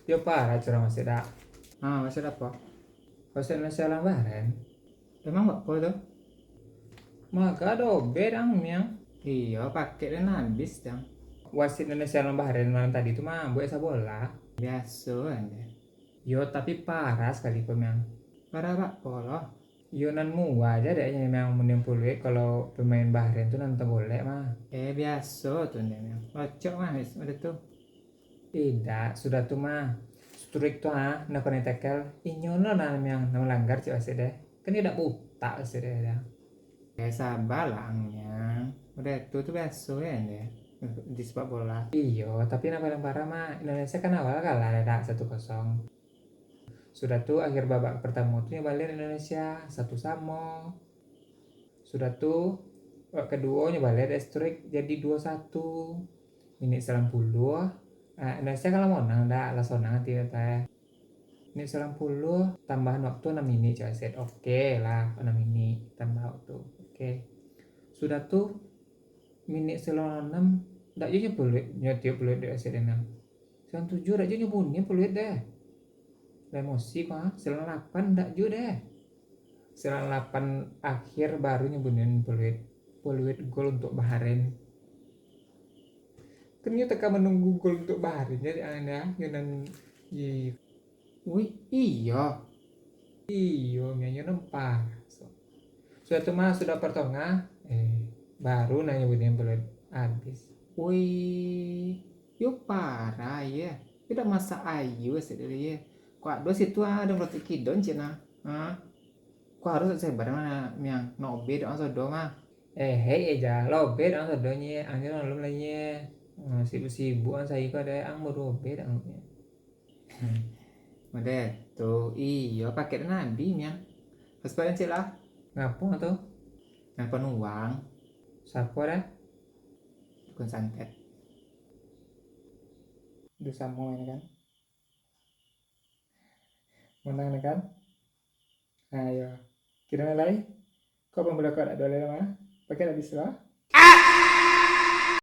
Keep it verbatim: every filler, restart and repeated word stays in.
Yo parah curang wasit dak? Ha, wasit apo? Wasit Indonesia lawan Bahrain. Emang apo tu? Maga dobet ang miang. Iyo, paket den habis dang. Wasit Indonesia lawan Bahrain malam tadi tu mah buek sabola. Biaso ande. Yo, tapi parah sakali ko miang. Parah apo lo? Yo nan mua ja dek nyo miang mun peluit kalau pemain Bahrain tu nan tagolek mah. Eh, biaso tu nyo miang. Locok mah wis, udah tu. Indak, sudah tu mah. Struik tu ha, nak kanai tackle. Inyo no nah miang nan malanggar cek wasit deh. Kan indak butak wasit deh dah. Eh, sabalah ang miang. Udah tu tu biaso ya deh. Di sepak bola. Iyo, tapi nak paling parah mah Indonesia kan awal kalah dah satu kosong. Sudah tu akhir babak pertama tu nyo baliak Indonesia satu samo. Sudah tu babak kaduo nyo baliak dek struik jadi duo satu. Minit salam puluah, ah, Indonesia kan lah monang dah, lah sonang ati teh. Minit salam puluah, tambahan waktu anam minit cek wasit. Oke lah, anam minit tambah waktu. Oke. Sudah tu minit salam anam, dak juo nyo peluit, nyo tiup peluit dek wasit anam. Salam tujuah dak juo nyo bunyi peluit deh. Lah emosi ko ha, salam lapan dak juo deh. Salam lapan akhir baru nyo bunyi peluit. Peluit gol untuk Bahrain. Kan nyo teka menunggu gol untuk Bahrain jadi anda yo nan di Wih, iyo. Iyo, miang yo nan parah. So. Sudah tu mah sudah pertengah, eh, baru nah nyo bunyi peluit habis. Wih, yo parah ye. Yo dak masak ayo sadari ye. Kok ado situ ah, ado melotik kidon cek nah. Ha? Kok harus sebar mah miang nobe doang sodo mah. Eh, hei eja, lobe doang sodo nye, angin alun lah nye. Hmm, sibuk-sibuk ang saiko ado ang baru obe doang. Model tu, iyo, paket nabi nian. Hotspot cek lah. Ngapo tu? Nelpon uang. Siapo dah? Dukun santet. Duh, samo ini kan. Menang ni kan. Ayo. Kira lai. Kok pembela kau tak boleh mah? Pakai tak bisa lah.